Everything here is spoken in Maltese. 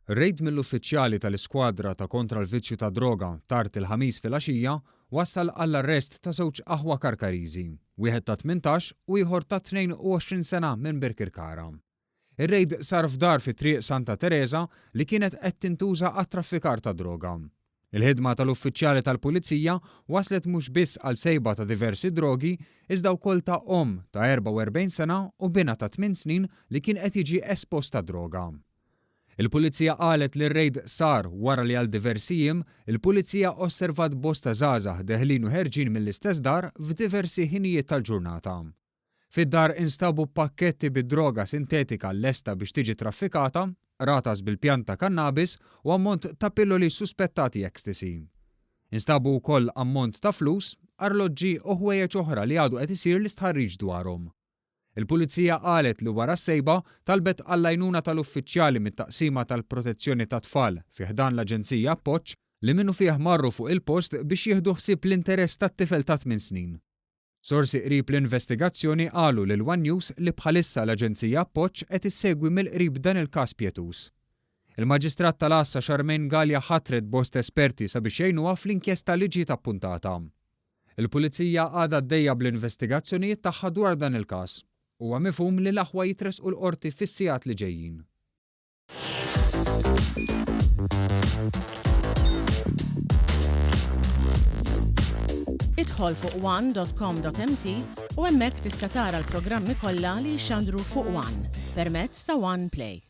Rejd mill-uffiċjali tal-Iskwadra ta' Kontra l-Vizzju tad-Droga tard il-Ħamis filgħaxija wassal għall-arrest ta' żewġ aħwa Karkariżi, wieħed ta' 18 u ieħor ta' 22 sena minn Birkirkara. Ir-rejd sar f'dar fi Triq Santa Tereża li kienet qed tintuża għat-traffikar tad-droga. Il-ħidma tal-uffiċjali tal-Pulizija wasslet mhux biss għal sejba ta' diversi drogi, iżda wkoll ta' omm ta' 44 sena u binha ta' tmien snin li kien qed jiġi espost għad-droga. Il-Pulizija qalet li r-rejd sar wara li għal diversi jiem il-Pulizija osservat bosta żgħażagħ deħlin u ħerġin mill-istess dar f'diversi ħinijiet tal-ġurnata. Fid-dar instabu pakketti bi droga sintetika lesta biex tiġi traffikata, qratas bil-pjanta kannabis u ammont ta' pilloli suspettati ecstasy. Instabu wkoll ammont ta' flus, arloġġi u ħwejjeġ oħra li għadu qed isir l-istħarriġ dwarhom. Il-Pulizija qalet li wara s-sejba talbet għall-għajnuna tal-uffiċjali mit-Taqsima tal-Protezzjoni tat-Tfal fi ħdan l-Aġenzija Appoġġ li minnufih marru fuq il-post biex jieħdu ħsieb l-interess tat-tifel ta' tmien snin. Sorsi qrib l-investigazzjoni qalu lil one News li bħalissa l-Aġenzija Appoġġ qed issegwi mill-qrib dan il-każ pjetuż. Il-Maġistrat tal-Għassa Charmaine Galea ħatret bosta esperti sabiex jgħinuha fl-inkjesta li ġiet appuntata. Il-Pulizija għadha għaddejja bl-investigazzjonijiet tagħha dwar dan il-każ. Huwa mifhum li l-aħwa jitressqu l-Qorti fis-sigħat li ġejjin. Idħol fuq one.com.mt u hemmhekk tista' tara l-programmi kollha li jixxandru fuq One permezz ta' One Play.